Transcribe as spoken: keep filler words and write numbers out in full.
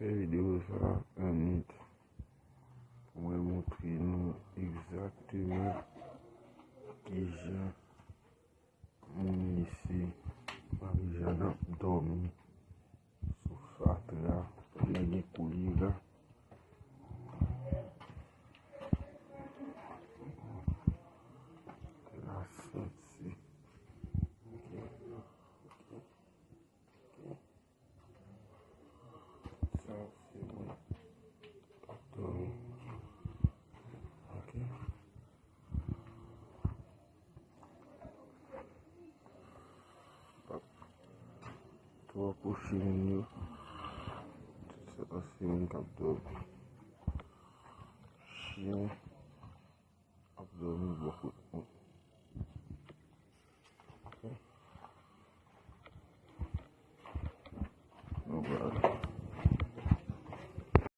Fè videyo sa annwit pou mwen montre nou egzakteman kijan moun mesye Marijàn ap dòmi sou fatra pandan gen koulera. La santi. Ok. Ok. Ok. Sa se mwen k ap dòmi. Ok. Pa twò pwoche moun yo. Se pa se moun k ap dòmi. Chen ap dòmi bò kot mwen. Ok. Nou pral